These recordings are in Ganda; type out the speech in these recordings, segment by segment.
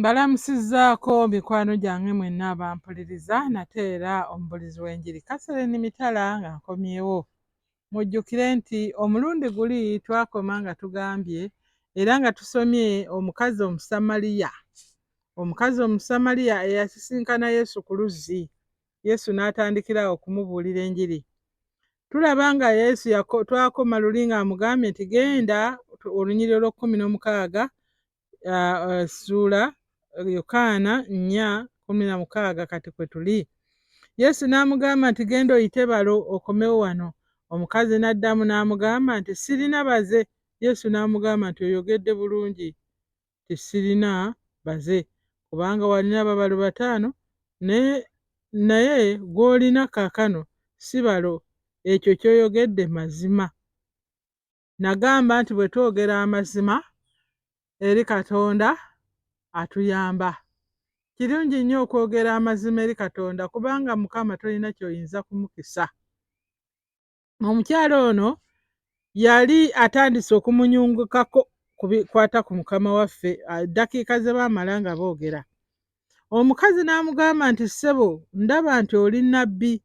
Mbalamusizzaako mikwano gyange mwenna abampuliriza nate era omubulizi w'enjiri Catherine Mitala nga nkomyewo. Mujjukire nti omulundi guli twakoma nga tugambye era nga tusomye omukazi Omusamaliya. Omukazi Omusamaliya eyasisinkana Yesu ku luzzi, Yesu n'atandikira awo okumubuulira enjiri. Tulaba nga Yesu twakoma luli ng'amugambye nti genda olunyiriri olw'ekkumi n'omukaaga ssuula Yokaana 4:16 kati kwe tuli. Yesu n'amugamba nti genda oyite balo okomewo wano. Omukazi n'addamu n'amugamba nti sirina baze. Yesu n'amugamba nti oyogedde bulungi nti sirina baze, kubanga walina babalo bataano naye gw'olina kaakano si balo. Ekyo ky'oyogedde mazima. Nagamba nti bwe twogera amazima eri Katonda atuyamba. Kirungi nnyo okwogera amazima eri Katonda kubanga Mukama tolina ky'oyinza kumukisa. Omukyala ono yali atandise okumunyungukako ku bikwata ku Mukama waffe ddakiika ze baamala nga boogera. Omukazi n'amugamba nti, Ssebo, ndaba nti oli nnabbi.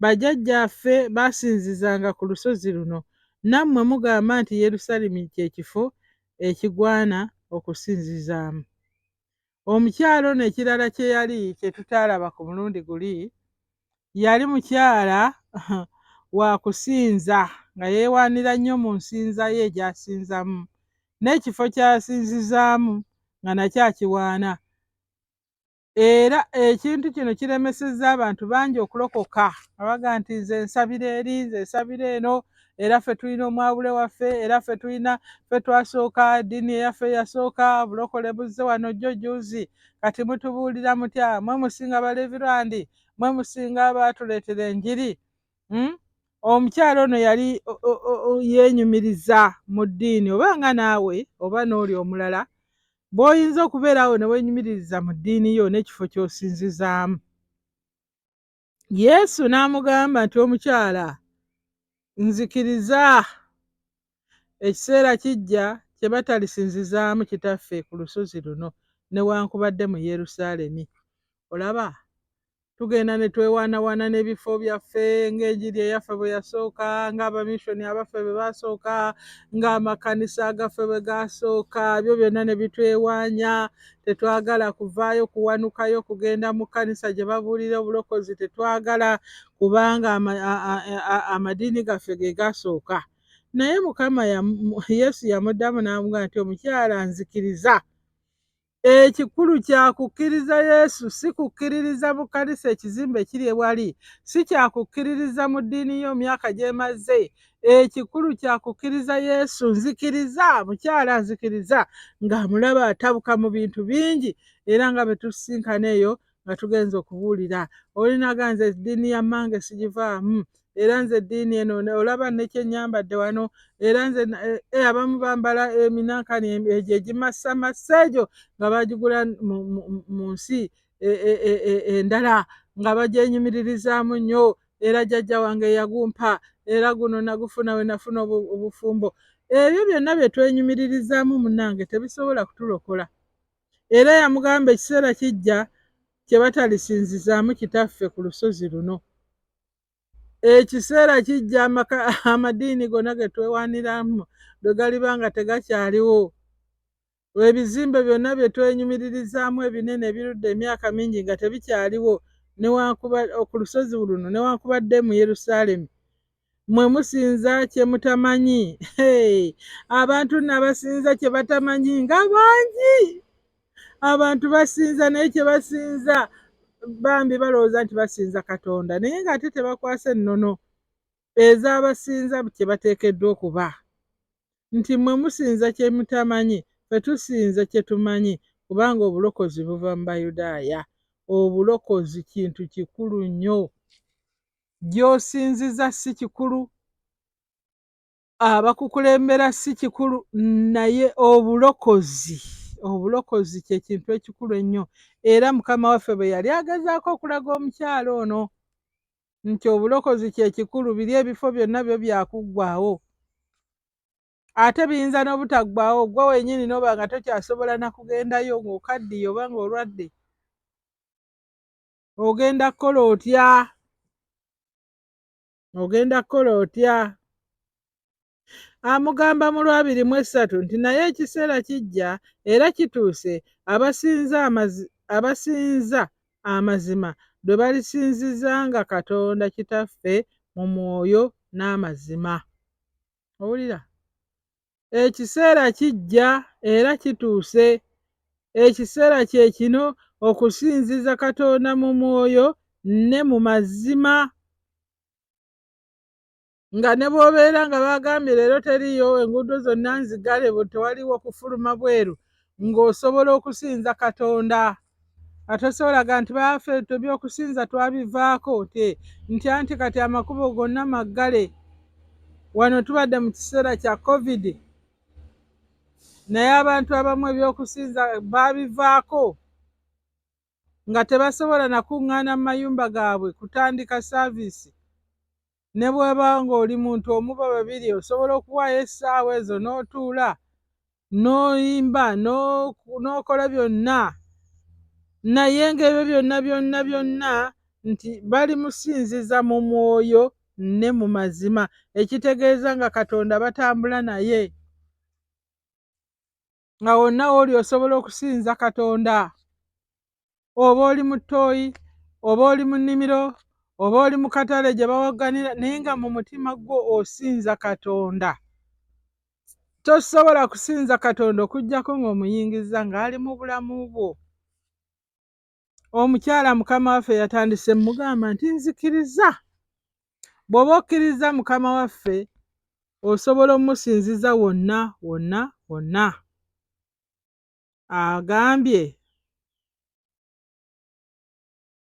Bajjajjaffe baasinzizanga ku lusozi luno, nammwe mugamba nti Yerusaalemi kye kifo ekigwana okusinzizaamu. Omukyala ono ekirala kye yali kye tutaalaba ku mulundi guli, yali mukyala wa kusinza nga yeewaanira nnyo mu nsinza ye gy'asinzamu n'ekifo ky'asinzizaamu nga nakyo akiwaana. Era ekintu kino kiremesezza abantu bangi okulokoka nga bagamba nti nze nsabira eri, nze nsabira eno, era ffe tulina omwawule waffe, era ffe tulina, ffe twasooka, eddiini eyaffe yasooka, obulokole buzze wano jjo jjuuzi, kati mutubuulira mutya? Mwe musinga balevirandi, mwe musinga abaatuleetera enjiri. Hmm? Omukyala ono yali yeenyumiriza mu ddiini oba nga naawe oba n'oli omulala bw'oyinza okubeera awo ne weenyumiririza mu ddiini yo n'ekifo ky'osinzizaamu. Yesu n'amugamba nti, Omukyala, nzikiriza, ekiseera kijja kye batalisinzizaamu Kitaffe ku lusozi luno newankubadde mu Yerusaalemi. Olaba? Tugenda ne twewaanawaana n'ebifo byaffe ng'enjiri eyaffe bwe yasooka, ng'abamishoni abaffe bwe baasooka, ng'amakanisa agaffe bwe gaasooka, ebyo byonna ne bitwewaanya. Tetwagala kuvaayo kuwanukayo kugenda mu kkanisa gye babuulira obulokozi, tetwagala kubanga amadiini gaffe ge gaasooka. Naye Mukama Yesu yamuddamu n'amugamba nti, Omukyala, nzikiriza. Ekikulu kya kukkiriza Yesu, si kukkiririza mu kkanisa ekizimbe ekiri ewali, si kya kukkiririza mu ddiini yo myaka gy'emaze. Ekikulu kya kukkiriza Yesu. Nzikiriza, mukyala, nzikiriza. Ng'amulaba atabuka mu bintu bingi, era nga bwe tusisinkana eyo nga tugenze okubuulira. Oli n'agamba, nze eddiini ya mmange sigivaamu. Era nze eddiini eno olaba ne kye nnyambadde wano, era nze abamu bambala eminankani egyo egimasamasa egyo nga bagigula mu nsi endala nga bagyenyumiririzaamu nnyo, era jjajja wange yagumpa, era guno nagufuna we nafuna obufumbo. Ebyo byonna bye twenyumiririzaamu munnange tebisobola kutulokola. Era yamugamba ekiseera kijja kye batalisinzizaamu Kitaffe ku lusozi luno. Ekiseera kijja amadiini gonna ge twewaaniramu lwe galiba nga tegakyaliwo. Ebizimbe byonna bye twenyumiririzaamu ebinene ebirudde emyaka mingi nga tebikyaliwo ku lusozi luno newankubadde mu Yerusaalemi. Mmwe musinza kye mutamanyi. Hey! Abantu nno abasinza kye batamanyi nga bangi. Abantu basinza naye kye basinza bambi balowooza nti basinza Katonda naye ng'ate tebakwasa ennono ez'abasinza kye bateekeddwa okuba. Nti mmwe musinza kye mutamanyi, ffe tusinza kye tumanyi, kubanga obulokozi buva mu Bayudaaya. Obulokozi kintu kikulu nnyo. Gy'osinziza si kikulu, abakukulembera si kikulu, naye obulokozi, obulokozi kye kintu ekikulu ennyo. Era Mukama waffe bwe yali agezaako okulaga omukyala ono nti obulokozi kye kikulu, biri ebifo byonna byo byakuggwaawo. Ate biyinza n'obutaggwaawo, ggwe wennyini n'oba nga tokyasobola na kugendayo ng'okaddiye oba ng'olwadde. Ogenda kukola otya? Ogenda kukola otya? Amugamba mu lwabiri mu esatu nti naye ekiseera kijja era kituuse abasinza amazima lwe balisinzizanga Katonda Kitaffe mu mwoyo n'amazima. Owulira? Ekiseera kijja era kituuse. Ekiseera kye kino okusinziza Katonda mu mwoyo ne mu mazima. Nga ne bw'obeera nga baagambye leero teriiyo, enguudo zonna nzigale, tewaliwo kufuluma bweru, ng'osobola okusinza Katonda. Atosobola ga nti baffe ebyokusinza twabivaako nti anti kati amakubo gonna maggale. Wano tubadde mu kiseera kya COVID, naye abantu abamu ebyokusinza baabivaako nga tebasobola na kuŋŋaana mu mayumba gaabwe kutandika saaviisi. Ne bw'oba ng'oli muntu omu ba babiri, osobola okuwaayo essaawa ezo n'otuula n'oyimba n'okola byonna, naye ng'ebyo byonna byonna byonna nti balimusinziza mu mwoyo ne mu mazima, ekitegeeza nga Katonda batambula naye. Nga wonna w'oli osobola okusinza Katonda, oba oli mu ttooyi, oba oli mu nnimiro, oba oli mu katale gye bawagganira, naye nga mu mutima gwo osinza Katonda. Tosobola kusinza Katonda okuggyako ng'omuyingizza ng'ali mu bulamu bwo. Omukyala Mukama waffe yatandise mugamba nti nzikiriza. Bw'oba okkiriza Mukama waffe, osobola omusinziza wonna wonna wonna. Agambye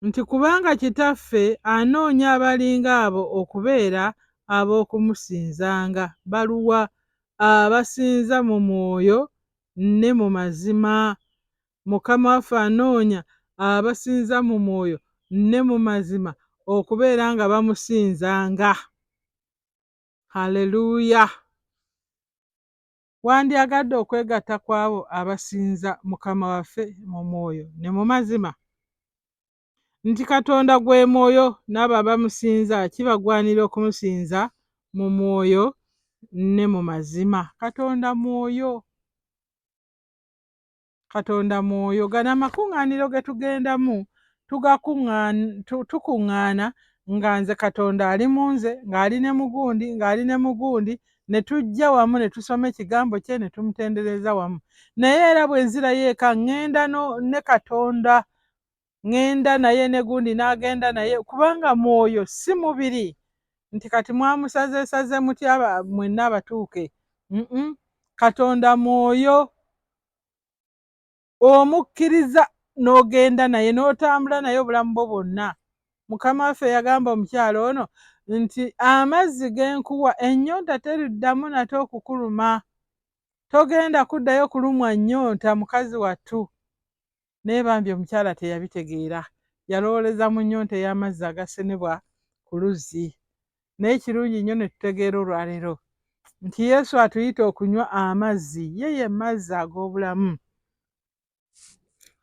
nti kubanga Kitaffe anoonya abalinga abo okubeera ab'okumusinzanga. Baluwa? Abasinza mu mwoyo ne mu mazima. Mukama waffe anoonya abasinza mu mwoyo ne mu mazima okubeera nga bamusinzanga. Haleluya! Wandyagadde okwegatta ku abo abasinza Mukama waffe mu mwoyo ne mu mazima? Nti Katonda gwe mwoyo, n'abo abamusinza kibagwanira okumusinza mu mwoyo ne mu mazima. Katonda mwoyo. Katonda mwoyo. Gano amakuŋŋaaniro ge tugendamu tukuŋŋaana nga nze Katonda ali mu nze, ng'ali ne mugundi, ng'ali ne mugundi, ne tujja wamu ne tusoma ekigambo kye ne tumutendereza wamu. Naye era bwe nzirayo eka ŋŋenda ne Katonda, ŋŋenda naye ne gundi n'agenda naye, kubanga mwoyo si mubiri. Nti kati mwamusazeesaze mutya mwenna abatuuke? Katonda mwoyo. Omukkiriza n'ogenda naye n'otambula naye obulamu bwo bwonna. Mukama waffe yagamba omukyala ono nti amazzi ge nkuwa ennyonta teriddamu nate okukuluma. Togenda kuddayo kulumwa nnyonta mukazi wattu. Naye bambi omukyala teyabitegeera. Yalowooleza mu nnyonta ey'amazzi agasenebwa ku luzzi. Naye kirungi nnyo ne tutegeera olwaleero nti Yesu atuyita okunywa amazzi. Ye ye mazzi ag'obulamu.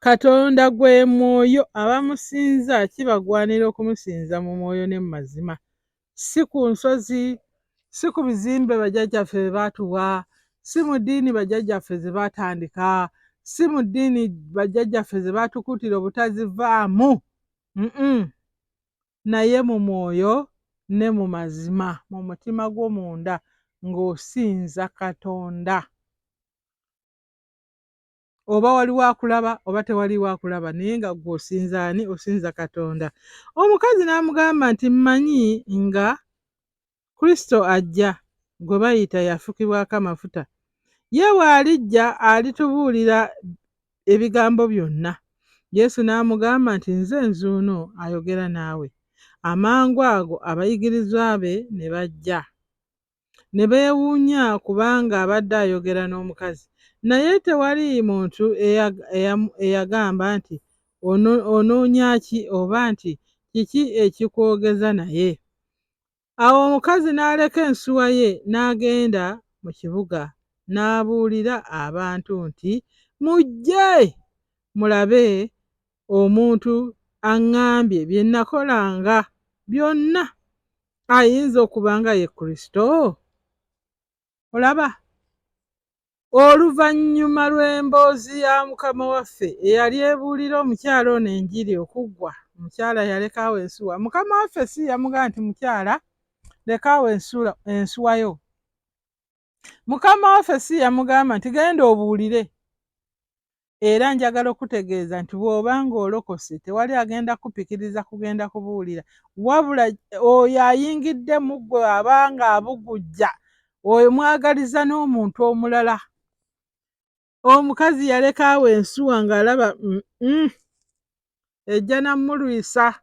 Katonda gwe mwoyo, abamusinza kibagwanira okumusinza mu mwoyo ne mu mazima. Si ku nsozi, si ku bizimbe bajjajjaffe bye baatuwa, si mu ddiini bajjajjaffe ze baatandika, si mu ddiini bajjajjaffe ze baatukuutira obutazivaamu. Naye mu mwoyo ne mu mazima, mu mutima gwo munda ng'osinza Katonda. Oba waliwo akulaba oba tewaliwo akulaba, naye nga ggwe osinza ani? Osinza Katonda. Omukazi n'amugamba nti mmanyi nga Kristo ajja, gwe bayita yafukibwako amafuta. Ye bw'alijja alitubuulira ebigambo byonna. Yesu n'amugamba nti nze nzuuno ayogera naawe. Amangu ago abayigirizwa be ne bajja. Ne beewuunya kubanga abadde ayogera n'omukazi. Naye tewali muntu eyagamba nti onoonya ki oba nti kiki ekikwogeza naye. Awo omukazi n'aleka ensuwa ye n'agenda mu kibuga n'abuulira abantu nti, Mujje mulabe omuntu aŋŋambye bye nakolanga byonna. Ayinza okuba nga ye Kristo? Olaba? Oluvannyuma lw'emboozi ya Mukama waffe eyali ebuulira omukyala ono enjiri okuggwa, omukyala yalekaawo ensuwa. Mukama waffe si yamugamba nti, Mukyala, lekaawo ensuwa yo. Mukama waffe si yamugamba nti, Genda obuulire. Era njagala okutegeeza nti bw'oba ng'olokose tewali agenda kupikiriza kugenda kubuulira, wabula oyo ayingidde mu ggwe aba ng'abugujja, oyo mwagaliza n'omuntu omulala. Omukazi yaleka awo ensuwa ng'alaba ejja nammulwisa,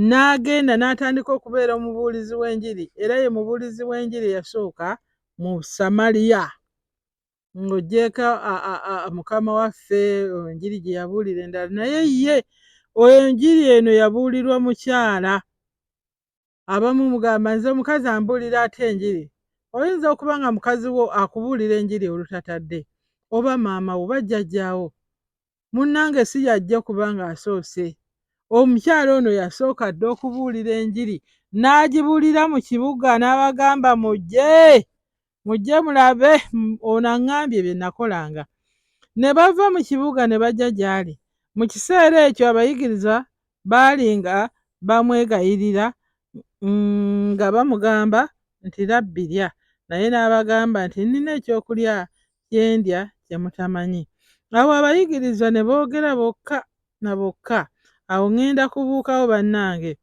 n'agenda n'atandika okubeera omubuulizi w'enjiri, era ye mubuulizi w'enjiri eyasooka mu Samaliya. Ng'oggyeeko Mukama waffe enjiri gye yabuulira endala, naye ye enjiri eno yabuulirwa mukyala. Abamu mugamba nze omukazi ambuulira atya enjiri? Oyinza okuba nga mukazi wo akubuulira enjiri olutatadde, oba maama wo, oba jjajjaawo. Munnange si y'ajja okuba ng'asoose. Omukyala ono yasooka dda okubuulira enjiri, n'agibuulira mu kibuga n'abagamba mujje, mujje mulabe ono aŋŋambye bye nakolanga. Ne bava mu kibuga ne bajja gy'ali. Mu kiseera ekyo abayigirizwa baali nga bamwegayirira nga bamugamba nti, Labbi lya. Naye n'abagamba nti, Nnina ekyokulya kye ndya kye mutamanyi. Awo abayigirizwa ne boogera bokka na bokka. Awo ŋŋenda kubuukawo bannange.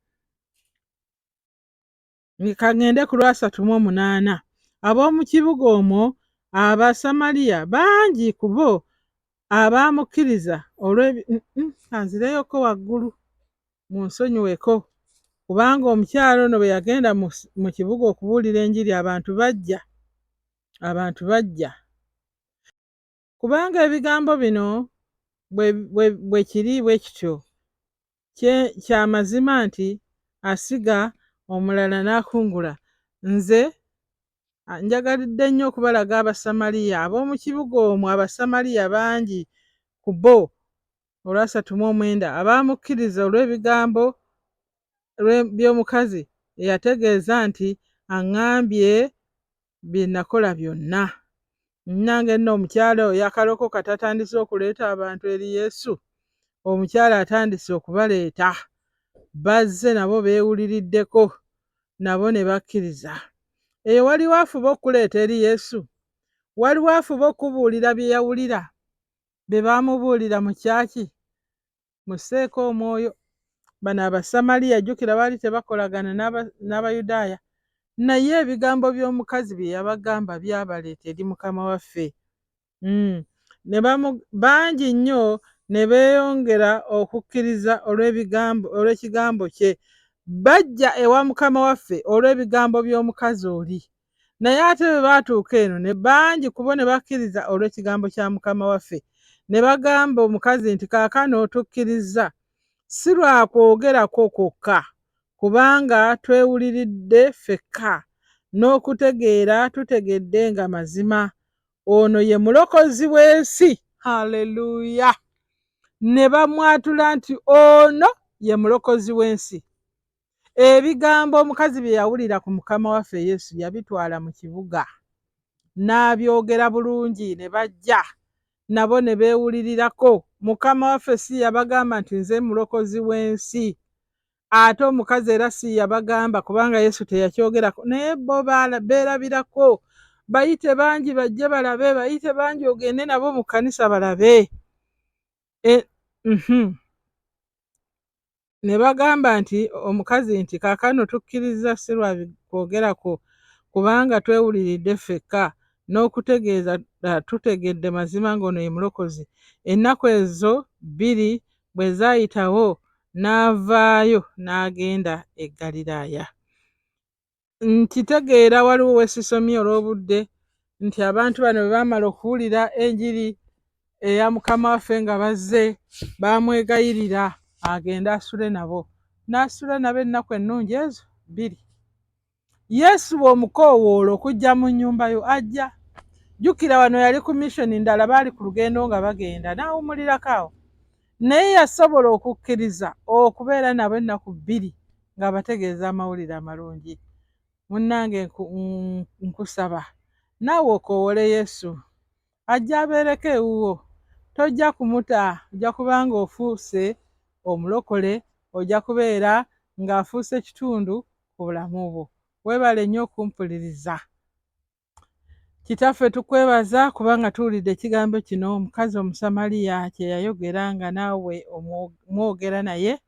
Ka ŋŋende ku lwasatu mu omunaana. Ab'omu kibuga omwo Abasamaliya bangi ku bo abaamukkiriza olw'ebi ka nzireyoko waggulu munsonyiweko, kubanga omukyala ono bwe yagenda mu kibuga okubuulira enjiri abantu bajja, abantu bajja. Kubanga ebigambo bino bwe kiri bwe kityo, kya mazima nti asiga omulala n'akungula. Nze njagalidde nnyo okubalaga Abasamaliya ab'omu kibuga omwo. Abasamaliya bangi ku bo, olwasatu mu omwenda, abaamukkiriza olw'ebigambo by'omukazi eyategeeza nti, Aŋŋambye bye nakola byonna. Nange nno omukyala oyo yakalokoka tatandise okuleeta abantu eri Yesu. Omukyala atandise okubaleeta. Bazze nabo beewuliriddeko, nabo ne bakkiriza. Eyo waliwo afuba okukuleeta eri Yesu? Waliwo afuba okukubuulira bye yawulira, bye baamubuulira mu kyaki? Musseeko omwoyo. Bano Abasamaliya jjukira baali tebakolagana n'Abayudaaya. Naye ebigambo by'omukazi bye yabagamba byabaleeta eri Mukama waffe. Ne bangi nnyo ne beeyongera okukkiriza olw'ekigambo kye. Bajja ewa Mukama waffe olw'ebigambo by'omukazi oli. Naye ate bwe baatuuka eno ne bangi ku bo ne bakkiriza olw'ekigambo kya Mukama waffe. Ne bagamba omukazi nti, Kaakano tukkirizza, si lwa kwogera kwo kwokka, kubanga twewuliridde ffekka, n'okutegeera tutegedde nga mazima ono ye Mulokozi w'ensi. Haleluya! Ne bamwatula nti ono ye Mulokozi w'ensi. Ebigambo omukazi bye yawulira ku Mukama waffe Yesu yabitwala mu kibuga n'abyogera bulungi, ne bajja nabo ne beewulirirako. Mukama waffe si yabagamba nti nze Mulokozi w'ensi? Ate omukazi era si yabagamba, kubanga Yesu teyakyogerako, naye bo beerabirako. Bayite bangi bajje balabe, bayite bangi ogende nabo mu kkanisa balabe. Ne bagamba nti omukazi nti, Kaakano tukkirizza si lwa kwogera kwo, kubanga twewuliridde ffekka, n'okutegeeza tutegedde mazima ng'ono ye Mulokozi. Ennaku ezo bbiri bwe zaayitawo, n'avaayo n'agenda e Ggaliraaya. Nkitegeera waliwo we sisomye olw'obudde nti abantu bano bwe baamala okuwulira enjiri eya Mukama waffe nga bazze, baamwegayirira agende asule nabo. N'asula nabo ennaku ennungi ezo bbiri. Yesu bw'omukoowoola okujja mu nnyumba yo ajja. Jjukira wano yali ku mission ndala, baali ku lugendo nga bagenda, n'awummulirako awo. Naye yasobola okukkiriza okubeera nabo ennaku bbiri ng'abategeeza amawulire amalungi. Munnange nkusaba naawe okoowole Yesu ajja abeereko ewuwo. Tojja kumuta, ojja kuba ng'ofuuse omulokole, ojja kubeera ng'afuuse kitundu ku bulamu bwo. Weebale nnyo okumpuliriza. Kitaffe tukwebaza kubanga tuwulidde ekigambo kino omukazi Omusamaliya kye yayogera nga naawe mwogera naye,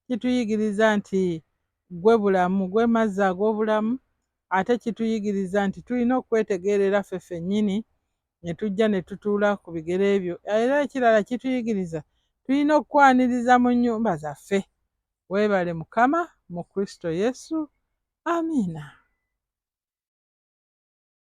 kituyigiriza nti ggwe bulamu, ggwe mazzi ag'obulamu, ate kituyigiriza nti tulina okwetegeerera ffe ffennyini ne tujja ne tutuula ku bigere byo. Era ekirala kituyigiriza tulina okukwaniriza mu nnyumba zaffe. Weebale Mukama mu Kristo Yesu. Amiina.